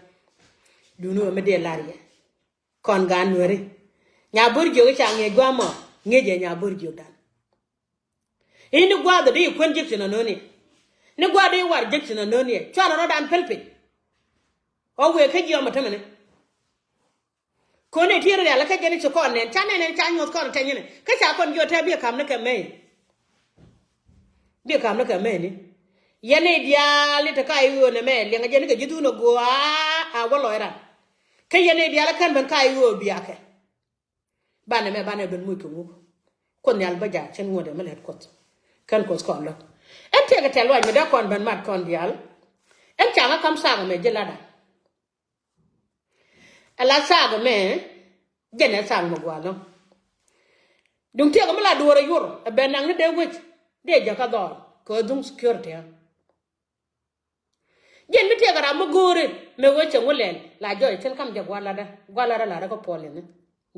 Duuni ɣöö mi dee lar yɛ. Kɔn gaat nuääri. Nya bo̱r jiök i̱ ca ŋi̱eec gua̱a̱mɔ ŋi̱eec ɛ nya bo̱r jiökdan. I̱ ni gua̱a̱th ɛ di kuän jek ci nɔnɔni. Ni gua̱a̱th di war jek ci nɔnɔni. Cuarɛ rɔ̱dan pɛl piny. Ɣɔw wëë kä jiɔam ɛ tämɛni. Kɔn ɛ tier rial kä jɛn ci kɔn nɛn ca nɛn nɛn ca nyuɔth kɔn tɛnyini kä ca kɔn jiɔ tɛ biɛ kam ni kɛ mɛy. Biɛ kam ni kɛ mɛy ni. Yɛn i̱ diaal i̱ te ka i̱ ɣöö nɛ mɛ liɛŋ jɛn ni kɛ ji̱ thun ɛ go̱o̱ a wä lɔc ran. Kä yɛn i̱ diaal ɛ kän ben ka i̱ ɣöö biakɛ. Banɛ mɛ banɛ ben muc kɛ ŋuk. Kuoth nhial bä jaak cɛn ŋuɔ̱t ɛmɛ lɛt kuoth. Kɛn kuoth kɔn lo̱k. Ɛn tiɛkɛ tɛl wac mi dee kɔn ben mat kɔn diaal. Ɛn caŋä kam saak ɛmɛ ji̱ latda. Ɛ la saak ɛmɛ jɛn ɛ saak mi gua̱a̱ lo̱ŋ. Duŋ tiɛkɛ mi la duɔ̱ɔ̱r ɛ yur ɛ ben naŋ ni dee wec dee jäkä dhɔɔl kɛ ɣöö dhuŋ security ɛ. Jɛn mi tiɛɛk ram mi go̱o̱ri mɛ wee cɛ ŋu lɛl la jɔc cin kam jɛ gua̱l ladä gua̱l ladä ladä kä puɔl ini.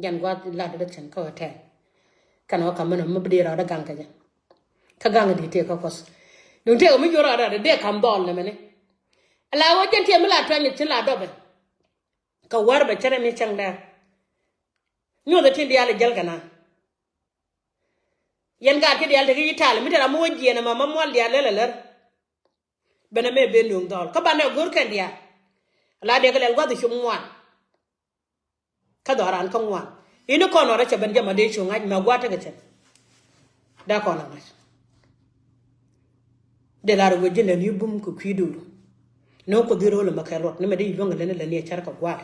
Jɛn gua̱l ladä dä cin kä hotel. Kɛn wä kam mi nɔ mi bi di rɔɔdä gaŋ kɛ jɛ. Kä gaŋ di tiɛɛk kä kuɔth. Duŋ tiɛɛk mi juɔr rɔɔdä dee kam dhɔl nɛ mɛni. La wä jɛn tiɛɛk mi la tuany cin la dɔpɛ. Kä wär bɛ cɛrɛ mi cɛŋ dɛ. Nyuɔth tin diaal jäl kɛ na. Yɛn gaat kä diaal tekɛ yi tal mi te ram mi wä jiɛn ɛmɛ ma mual diaal lɛl ɛlär. Bɛn ɛmɛ ben nuŋ dhɔl kä banɛ go̱r kɛn diaal. La dee kɛ lɛl gua̱th cop ŋuan. Kä dhɔran kä ŋuan ini kɔn ɔrɛ cɛ ben jɛ ma dee cu ŋa̱c mɛ gua̱th tekɛ cɛ. Dee kɔn ɛ ŋa̱c. Dee lar wec ji̱ lɛn yi bum kɛ kui̱ do̱ru. Ni wä kuoth i̱ ro̱l ɛmɛ kɛ luɔt ni mɛ dee yi luäŋ ɛ leni lɛni ɛ cär kɛ gua̱a̱r.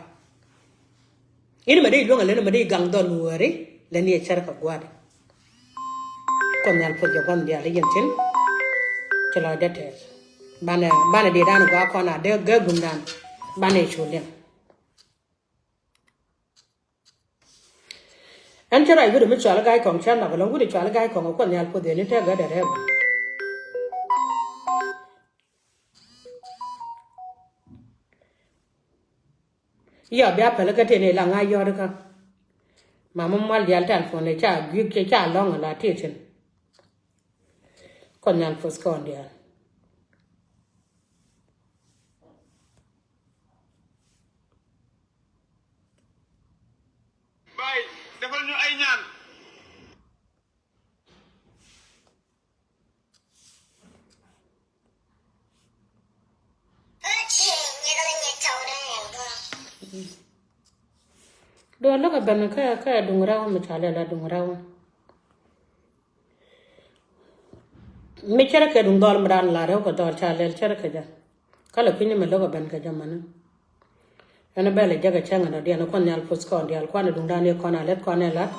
Ini mɛ dee yi luäŋ ɛ leni mɛ dee yi gaŋ dhɔl nuääri lɛni ɛ cär kɛ gua̱a̱r. Kuoth nhial puɔth jɛ gua̱n diaal i̱ yɛn thi̱n. Ci lɔcdä tɛɛth banɛ banɛ diɛ dan gɔaa kɔn a dee gɛ gum dan. Banɛ cu liɛŋ. Ɛn cä ruac wi̱cdɛ mi cual i̱ ga̱a̱c kɔŋ cä nhɔk ɛlɔ̱ŋ wi̱cdɛ cual i̱ ga̱a̱c kɔŋ ɛ kuɔth nhial puɔth ëëni tɛk gätdɛ rɛɛk. Yɔ bia päl ikä tëë ni la ŋa̱c yɔ̱ɔ̱t ikä. Mamä mual diaal telephone ca gui̱k ca lɔ̱ŋ ala tëë thi̱n. Kuɔth nhial puɔth kɔn diaal. Bay, defal ñu ay ñaan. Duɔl lä kɛ ben kä kä duŋ rɛw mi ca lɛ la duŋ rɛw. Mi cärä kɛ duŋ dhɔl mi daan la rɛw kɛ dhɔl ca lɛl cärä kɛ jɛ. Kä lɛ kui̱ni mi lo̱k ɛ ben kɛ jɛ mani. Ɛn bɛl ɛ jɛ kɛ cäŋ ɛn dɔ̱diɛn kuɔn nhial puth kɔn diaal kuan ɛ duŋdan i̱ kɔn a lɛt kɔn ɛ lat.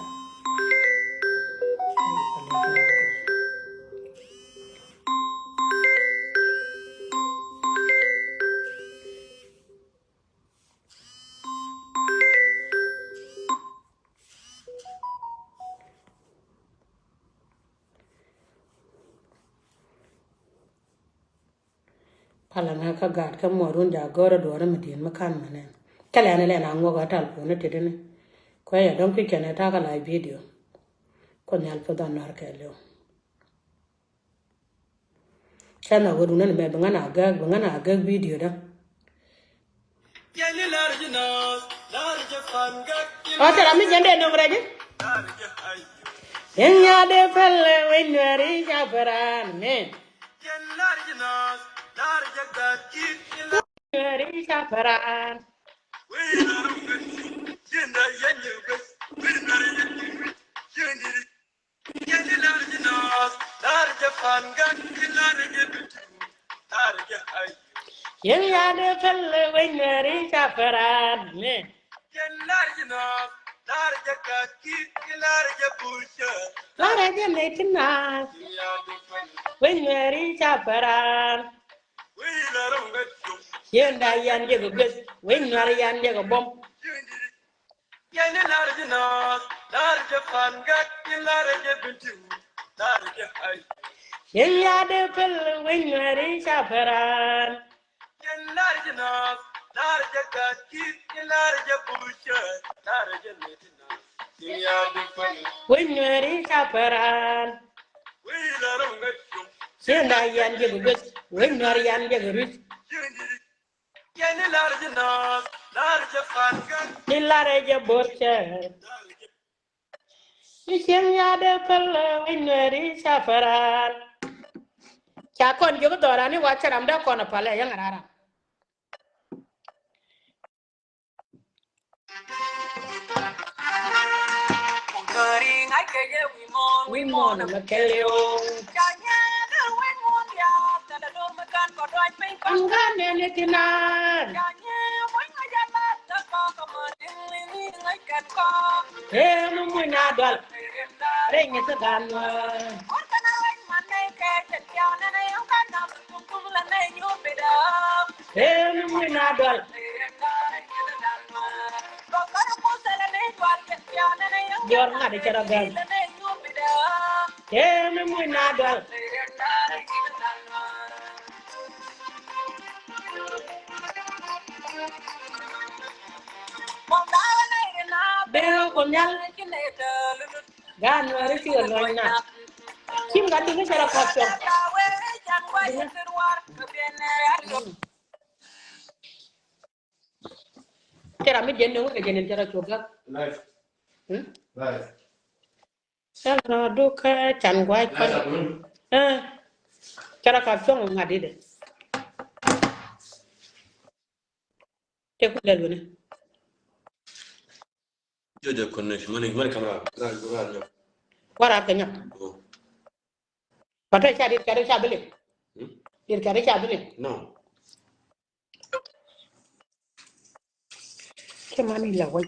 Palä ŋä kä gaat kä muɔrun ja gɔ̱rä duɔ̱rä mi di̱i̱n mi ka̱n mɛ nɛn. Thilɛ ɛn ilɛn a ŋuɔk ɛ tal puɔ̱ni tetdini. Kuɛ yɛ dɔ̱ŋ kui̱ kɛn ɛ ta̱a̱ kä live video. Kuoth nhial puth ɔ nɔr kɛɛliw. Cä nhɔk ɣöö duundä ni mɛ bi ŋän a gäk bi ŋän a gäk video dä. Ɔ tɛr ami jɛn dee nöm rɛc. Yɛn nya dee pɛl wec nuɛri ca pɛran mɛ. Nuɛri ca pɛran. Yɛn ya̱a̱ dee päl wec Nuɛri ca päran mɛ. Lar jɛ nɛy ti naath. Wec Nuɛri ca päran. Yɛn da̱a̱ yan jɛ kɛ gueth. Wec Nuɛri yan jɛ kɛ buɔ̱m. Yɛn ya̱a̱ dee päl wec Nuɛri ca päran. Wec Nuɛri ca päran. Yɛn da̱a̱ yan jɛ kɛ gueth. Wec Nuɛri yan jɛ kɛ ruth. Ni larɛ jɛ bo̱r cɛ. Ni cieŋ ya̱a̱ dee päl wec Nuɛri ca päran. Ca kɔn jiök dhɔran ni wa cɛ ram dee kɔn a palɛ yäŋ a raram. Wi̱i̱ muɔ̱ɔ̱n ɛmɛ kɛl yɛ o. Ɛn ɣän nɛn ni ti naath. Ee mi muc na dual. Rɛy ŋi̱th ɛ gan nuäär. Ee mi muc na dual. Jɔr ŋa̱t cɛ rɔ gäm. Ee mi muc na dual. Bee ɣä kum nyal. Gaat Nuɛri cikɛ luɔ̱ny na. Cim gat diŋ cɛ rɔ kɔp cɔk. Cɛ ram mi jɛn ni wä kɛ jɛn in cɛ rɔ cɔk gak. Cɛ rɔ duk kä can gua̱c kɔn. Cɛ rɔ kɔp cɔk ŋa̱t di dɛ. Tɛ ku lɛl wini. Jɔjɛ connection mani mani camera. Ra ra nyɔ. Wara kɛ nyɔ. Oh. Pata ca dit kɛri ca bili. Hmm? Dit kɛri ca bili. No. Kɛ mani la wai.